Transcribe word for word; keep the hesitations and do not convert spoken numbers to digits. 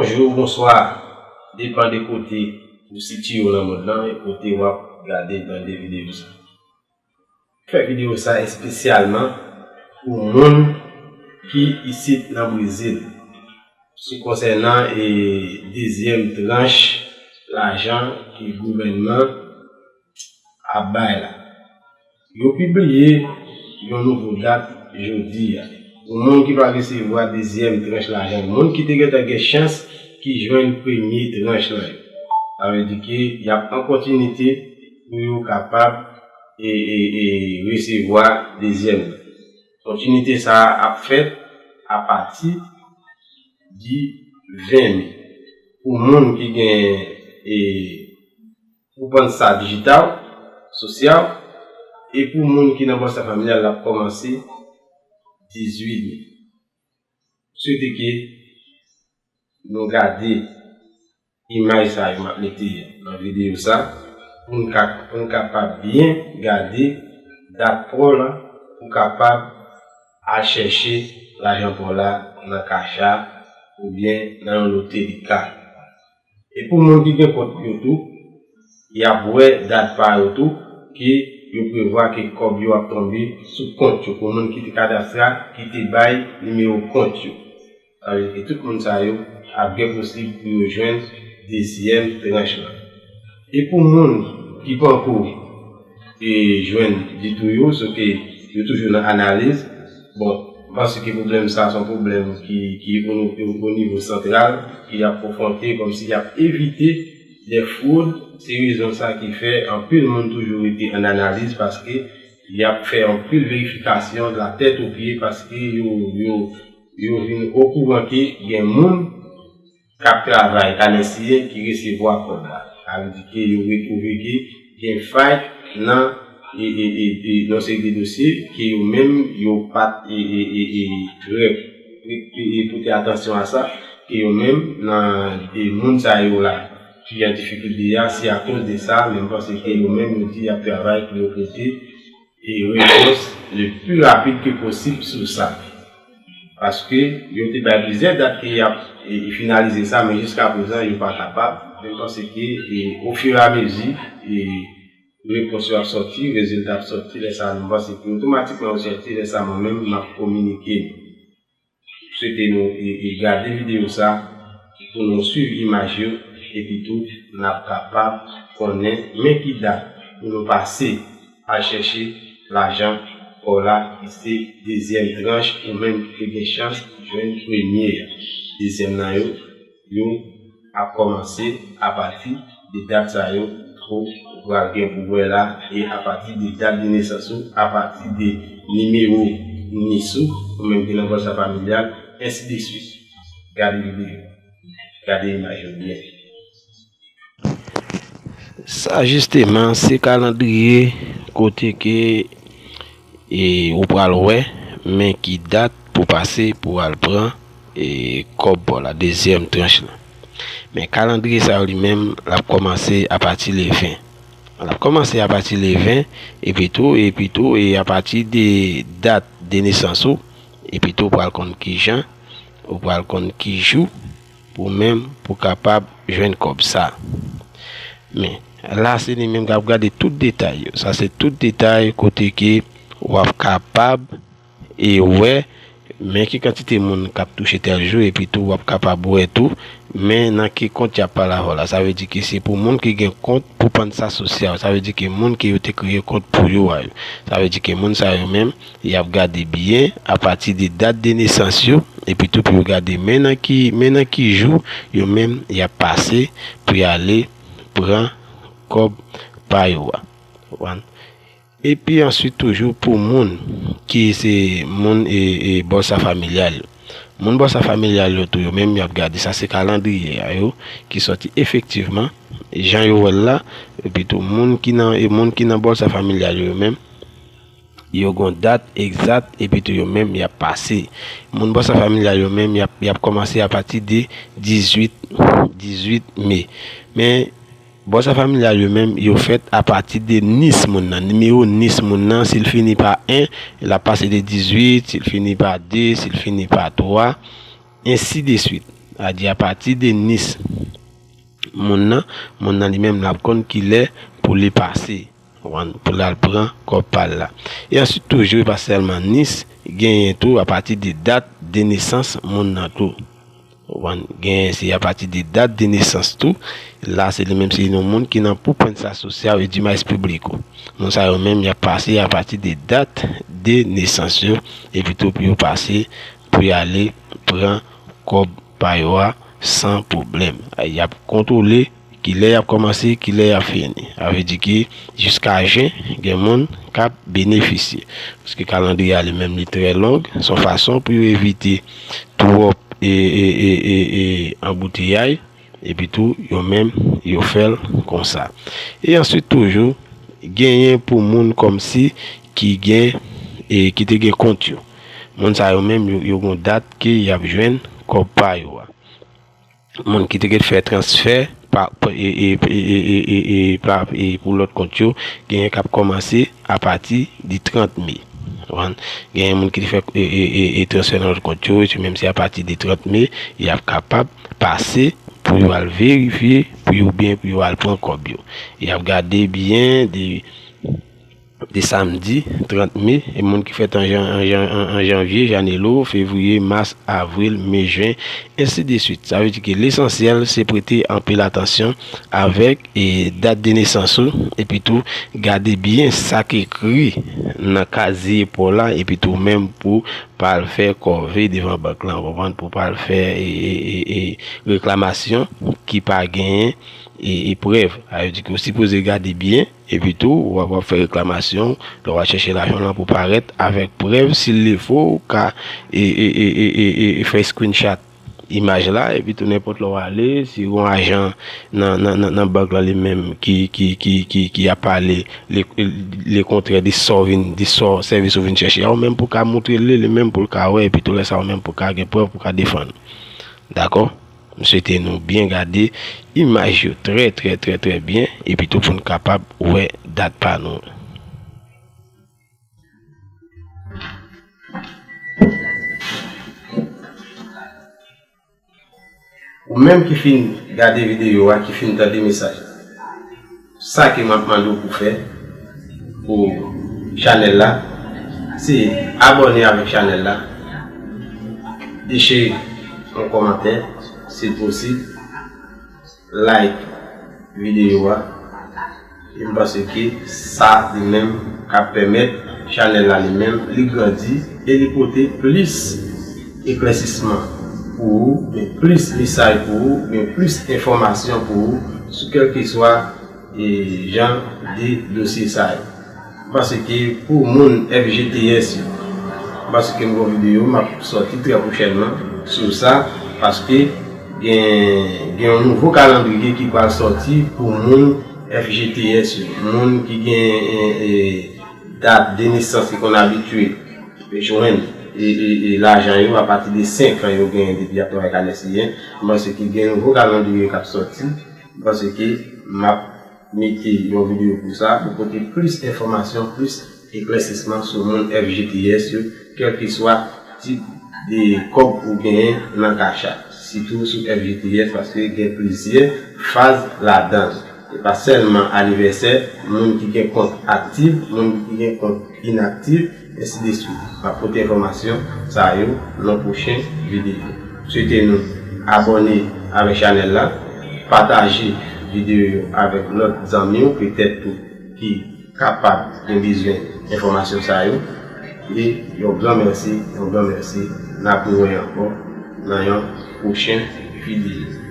Bonjou, bonswa, depann de kote ou sitiye w nan mond lan e kote w ap gade, tande videyo sa. Fè videyo sa espesyalman pou moun ki isit nan Brezil, sou konsènan e dezyèm tranch lajan ke gouvènman ap bay la. Yo pibliye yon nouvo dat jodi a. Pou moun ki pa resevwa dezyèm tranch lajan, moun ki te gentan gen chans ki jwenn premye tranch lan yo. Sa vle di ke y ap an kontinite pou yo kapab e, e, e resevwa dezyèm nan. Kontinite sa a ap fèt apati di ven me. Pou moun ki gen e pou pann sa dijital, sosyal, e pou moun ki nan bòlsa familyal, l ap kòmanse dizuit me. M swete ke nou gade imaj sa yo m ap mete nan videyo sa, pou n ka, pou n kapab byen gade dat pa w la, pou kapab al chèche lajan pa w la nan Cash App oubyen nan yon loteri kad. E pou moun ki gen kont yo tou, y ap wè dat pa yo tou, ke yo prevwa ke kòb yo ap tonbe sou kont yo. Pou moun ki te kadastra, ki te bay nimewo kont yo. Sa vle di ke tout moun sa yo ap gen posib pou yo jwenn dezyèm tranch lan. E pou moun ki panko e jwenn ditou yo, se ke yo toujou nan analiz. Bon, m panse ke pwoblèm sa se yon pwoblèm ki, ki o, o, o nivo santral, ki ap konfwonte, kòmsi y ap evite de fwod. Se rezon sa ki fè anpil moun toujou rete an analiz, paske y ap fè anpil verifikasyon de la tèt o pye, paske yo, yo, yo vin okouran ke gen moun k ap travay, kanesiyen ki resevwa kòb la. Sa vle di ke yo retwouve ke gen fay nan e, e, e, e, yon seri de dosye ke yo menm yo pa t e, e, e, e, rep-, e, e, e pote atansyon a sa, ke yo menm nan e, moun sa yo la ki an difikilte a, se akoz de sa, men m panse ke yo menm yo di y ap travay pou yo pote e repons le pli rapid ke posib sou sa. Paske yo te bay plizyè dat ke y ap e, finalize sa, men jiska prezan, yo pa kapab. Men m panse ke e, ofiramezi, e, repons yo ap sòti, rezilta ap sòti, lè sa a, m panse ke otomatikman yo sòti, lè sa a, mwen menm, m ap kominike nou. M swete nou e, e gade videyo sa pou nou swiv imaj yo, epi tou n ap kapab konnen men ki dat pou nou pase al chèche lajan pa w la, ki se dezyèm tranch, ou menm ki te gen chans jwenn premye a. Dezyèm nan yo, yo ap kòmanse apati de dat sa yo ke w pral gen pou wè la, e apati de dat de nesans ou, apati de nimewo nis ou, ou menm ki nan bòlsa familyal, ensi de swit. Gade videyo. Gade imaj yo byen. Sa jisteman se kalandriye kote ke e, ou pral wè men ki dat pou pase pou al pran e, kòb pa w la, dezyèm tranch lan. Men kalandriye sa yo li menm, l ap kòmanse apati le ven. L ap kòmanse apati le ven, epi tou, epi tou, e apati de dat de nesans ou, epi tou, ou pral konn kijan, ou pral konn ki jou, pou menm, pou kapab jwenn kòb sa. Men, la, se li menm k ap gade tout detay yo. Sa se tout detay kote ke w ap kapab e wè, men ki kantite moun k ap touche tèl jou, epi tou w ap kapab wè tou, men nan ki kont y ap pale avè w la. Sa vle di ke se pou moun ki gen kont pou pann sa sosyal. Sa vle di ke moun ke yo te kreye kont pou yo a yo. Sa vle di ke moun sa yo menm, y ap gade byen apati de dat de nesans yo, epi tou pou yo gade men nan ki, men nan ki jou yo menm y ap pase pou y ale pran kòb pa yo a. Ou konprann? Epi answit toujou pou moun ki se moun e, e bòlsa familyal yo. Moun bòlsa familyal yo tou yo menm y ap gade sa se kalandriye a yo ki sòti efektivman jan yo wè l la, epi tou moun ki nan, e moun ki nan bòlsa familyal yo yo menm, yo gon dat egzat, epi tou yo menm y ap pase. Moun bòlsa familyal yo menm y ap, y ap kòmanse apati de dizuit, dizuit me. Men bòlsa familyal yo menm, yo fèt apati de nis moun nan. Nimewo nis moun nan, si l fini pa en, l ap pase de dizuit, si l fini pa de, si l fini pa twa, ensi de swit. Sa di apati de nis moun nan, moun nan li menm l ap konn kilè pou li pase, pou l al pran kòb pa l la. E answit toujou, e pa sèlman nis, genyen tou apati de dat de nesans moun nan tou. Ou konprann? Genyen se apati de dat de nesans tou. La, se li menm, se yon moun ki nan Propensa Social e Dimas Público. Moun sa yo menm, y ap pase apati de dat de nesans yo, epi tou pou yo pase, pou y ale pran kòb pa yo a san pwoblèm. Y ap kontwole kilè y ap kòmanse, kilè y ap fini. Sa vle di ke jiska jen, gen moun k ap benefisye. Paske kalandriye a li menm li trè long, se yon fason pou yo evite twòp e, e, e, e, e anbouteyay, epi tou yo menm yo fè l konsa. E answit toujou, genyen pou moun kòmsi ki gen, e, ki te gen kont yo. Moun sa yo menm, yo, yo gon dat ke y ap jwenn kòb pa yo a. Moun ki te ret fè transfè pa, pa, e, e, e, e, e, e, pa, e, pou lòt kont yo, genyen k ap kòmanse apati di trant me. Ou konprann? Genyen moun ki te fè, e, e, e, e, transfè nan lòt kont yo, se menm si apati de trant me, y ap kapab pase pou yo al verifye, pou yo byen, pou yo al pran kòb yo. Y ap gade byen de, de samdi trant me, e moun ki fèt an jan, an jan, an, an janvye, janelo, fevriye, mas, avril, me, jen, ensi de swit. Sa vle di ke lesansyèl se prete anpil atansyon avèk, e, dat de nesans ou, epi tou gade byen sa k ekri nan kazye pa w la, epi tou menm pou pa al fè kòve devan bank lan, ou konprann, pou pa al fè, e, e, e, e, reklamasyon ki pa genyen, e, e prèv. Sa vle di ke ou sipoze gade byen, epi tou, w ap, w ap fè reklamasyon, lè w ap chèche lajan lan pou parèt avèk prèv, s'il le faut, ou ka, e, e, fè screenshot imaj la, epi tou nenpòt lè w ale, si yon ajan nan, nan, nan, nan bank lan li menm ki, ki, ki, ki, ki ap pale le, le kontrè de sa w vin, de sa w sèvis ou vin chèche a, ou menm pou ka montre li, li menm pou l ka wè, epi tou lè sa a ou menm pou ka gen prèv pou ka defann ou. Dakò? M swete nou byen gade imaj yo trè, trè, trè, trè byen, epi tou pou n kapab wè dat pa nou. Ou menm ki fin gade videyo a, ki fin tande mesaj la, sa ke m ap mande w pou fè pou chanèl la, se abòne avèk chanèl la, deche yon kòmantè, si posib, like videyo a, e m panse ke sa li menm k ap pèmèt chanèl la li menm li grandi e li pote plis eklèsisman pou ou, gen plis mesaj pou ou, gen plis enfòmasyon pou ou sou kèlkeswa, e, jan de dosye sa yo. M panse ke pou moun F G T S yo, m panse ke m gon videyo m ap sòti trè pwochènman sou sa, paske gen, gen yon nouvo kalandriye ki pral sòti pou moun F G T S yo, moun ki gen, e, e, dat de nesans ki konn abitye jwenn, e, e, e, lajan yo apati de senk an yo genyen depi y ap travay ak Anesty, m panse ke gen nouvo kalandriye k ap sòti. M panse ke m ap mete yon videyo pou sa, pou pote plis enfòmasyon, plis eklèsisman sou moun F G T S yo, kèlkeswa tip de kòb ou genyen nan Cash App, sitou sou F G T S, paske gen plizyè faz ladan l. E pa sèlman anivèsè, moun ki gen kont aktif, moun ki gen kont inaktif, ensi de swit. M ap pote enfòmasyon sa yo nan pwochen videyo. M swete nou abòne avèk chanèl la, pataje videyo yo avèk lòt zanmi w, petèt tou ki kapab gen bezwen enfòmasyon sa yo. E yon gran mèsi, yon gran mèsi. N ap rewè ankò nan yon pwochen videyo.